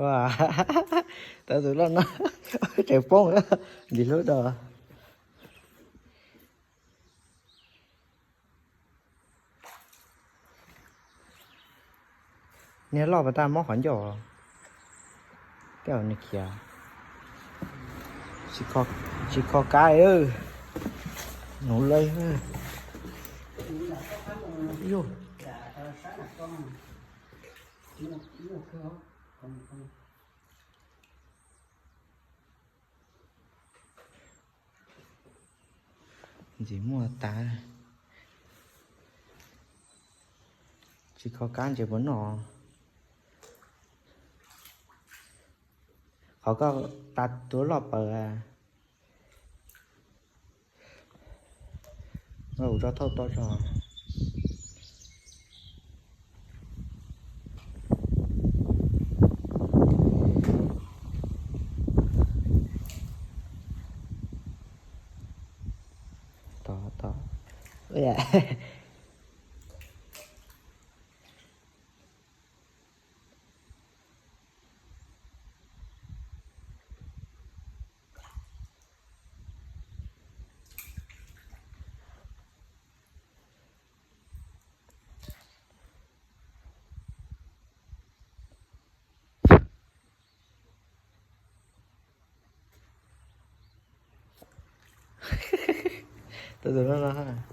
Ua, tau tus loj no tseem poob ntsis hlub rau. Niag loj pas tag mob qhov ncauj. Tej zaum nws khiav. Tsis kho kab. Nuv lawm. Ntxim muaj tas. Tsis kho kab ntses puas noj? Qhov koj tas tus loj paws. Ua rau thauj to tso. To, to. Tau tus no no.